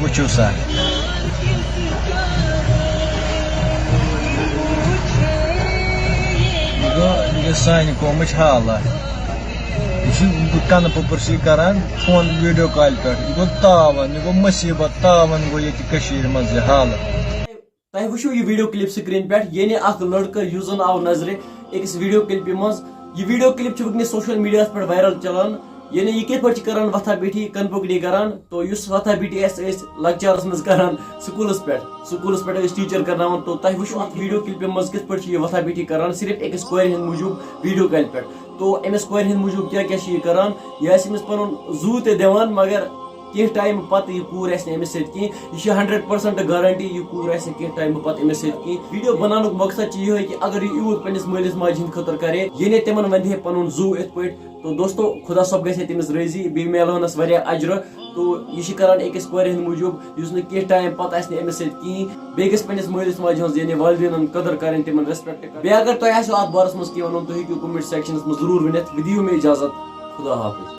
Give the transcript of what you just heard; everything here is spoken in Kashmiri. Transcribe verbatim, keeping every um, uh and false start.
وٕچھِو سا، یہِ گوٚو، یہِ گٔے سانہِ قومٕچ حالت۔ یہِ چھُ کَنہٕ پوٚپُر چھُ یہِ کران فون ویڈیو کالہِ پٮ۪ٹھ۔ یہِ گوٚو تاوَن، یہِ گوٚو مُصیٖبت، تاوَن گوٚو ییٚتہِ کٔشیٖرِ منٛز یہِ حالت۔ تۄہہِ وٕچھِو یہِ ویڈیو کلپ سکرین پٮ۪ٹھ، یعنی اکھ لڑکہٕ یُس زن آو نظرِ أکِس ویڈیو کلپہِ منٛز۔ یہِ ویڈیو کلپ چھِ وٕنکیٚنس سوشل میڈیاہس پٮ۪ٹھ وائرل چلان، یعنی یہِ کِتھ پٲٹھۍ چھِ کران وۄتھا بیٹھی کن پکڑی کران۔ تو یُس وۄتھا بیٹھی اَسہِ ٲسۍ لۄکچارس منٛز کران سکوٗلس پٮ۪ٹھ، سکوٗلس پٮ۪ٹھ ٲسۍ ٹیچر کرناوان۔ تو تۄہہِ وٕچھِو اتھ ویڈیو کلپہِ منٛز کِتھ پٲٹھۍ چھِ یہِ وۄتھا بیٹھی کران، صرف أکِس کورِ ہٕنٛدِ موٗجوٗب ویڈیو کالہِ پٮ۪ٹھ۔ تو أمِس کورِ ہٕنٛدِ موٗجوٗب کیٛاہ کیٛاہ چھِ یہِ کران، یہِ آسہِ أمِس پنُن زُو تہِ دِوان، مگر کینٛہہ ٹایمہٕ پتہٕ یہِ کوٗر آسہِ نہٕ أمِس سۭتۍ کینٛہہ۔ یہِ چھِ ہنڈریڈ پرسنٹ گارنٹی، یہِ کوٗر آسہِ نہٕ کینٛہہ ٹایمہٕ پتہٕ أمِس سۭتۍ کینٛہہ۔ ویڈیو بناونُک مقصد چھُ یِہوٚے کہِ اگر یہِ یوٗت پننِس مٲلِس ماجہِ ہِنٛدِ خٲطرٕ کرِ، یعنی تِمن ونہِ ہے پنُن زُو یِتھ پٲٹھۍ۔ تو دوستو، خدا صٲب گژھِ ہے تٔمِس رٲضی، بیٚیہِ میلہٕ ہنس واریاہ اجرٕ۔ تو یہِ چھِ کران أکِس کورِ ہٕنٛدِ موٗجوٗب، یُس نہٕ کینٛہہ ٹایم پتہٕ آسہِ نہٕ أمِس سۭتۍ کِہیٖنۍ۔ بیٚیہِ گژھِ پننِس مٲلِس ماجہِ ہٕنٛز، یعنی والدینن قدر کرٕنۍ، تِمن ریسپیکٹ کرٕنۍ۔ بیٚیہِ اگر تۄہہِ آسیو اتھ بارس منٛز کینٛہہ ونُن، تُہۍ ہیٚکِو کمنٹ سیکشنس منٛز ضروٗر ؤنِتھ۔ وۄنۍ دِیِو مےٚ اجازت، خدا حافظ۔